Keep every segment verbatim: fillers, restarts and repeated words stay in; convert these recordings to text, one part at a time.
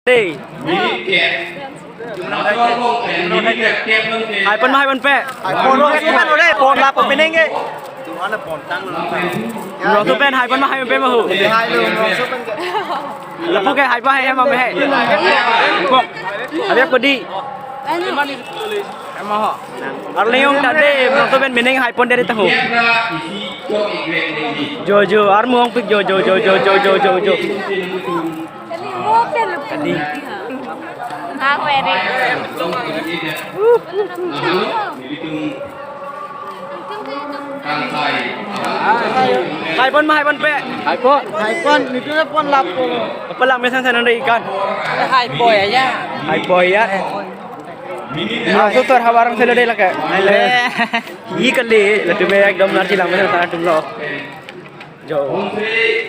Dei. Hai pon ma, hai ponpe. Hai pon, pon lapu pineng ke. Rongso pen hai pon ma, hai ponpe ma ho. Hai lo, rongso pen ke. Lapu ke hai pa hai ma me hai. Pok. Abi ko di. Ema ho. Arleyong ta dei, rongso pen pineng hai pon dei ta ho. Jo jo, armu ongpik jo jo jo. Kadi. Ah, very good. Hai pon ma, hai ponpe. Hai pon. Hai pon, nitu na pon lapu. Apa lang mesan sana dei ikan? Hai pon ya. Hai pon ya. Rongso ator havar angselo dei lake. Hai le. Ye kali, latum ekdom nanti lang mesan sana atum lo. Jo.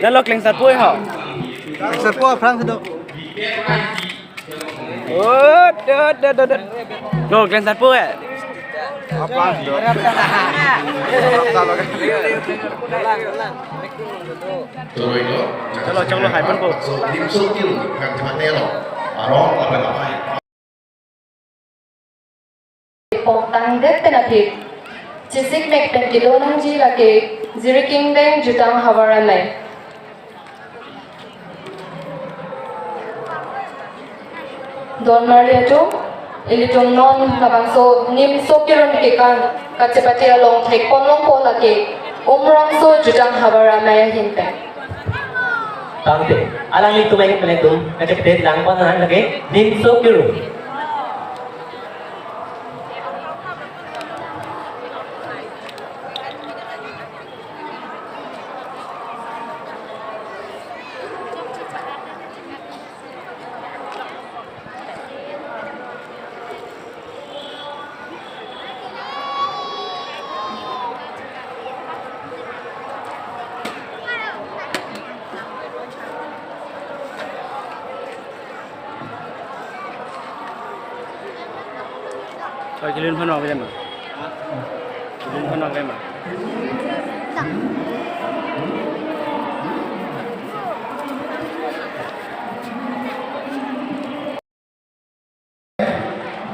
Nalo klengsarpo ho. Klengsarpo aphrang si do. Oh, do, do, do, do. No, klengsarpo eh. Aphrang si do. Chalo, chalo, hai ponpo. Pongtang det pen aphi. Chesik mek pen kedo nangji lake Jirikindeng Jutang Havar Amei. Don marli atum, ilitum non labangso nimso kirum kekan kachepate along thek pon longpo lake Umrongso Jutang Havar Amei ahin pen. Tangte, alanglitum ahin pen ilitum kachepate lang pon nang lake nimso kirum. Oi, kilun phan wang kema. Kilun phan wang kema.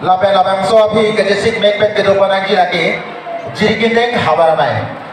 Lapen labangso aphi kachesik mek pen kedo pon nangji lake Jirikindeng Havar Amei.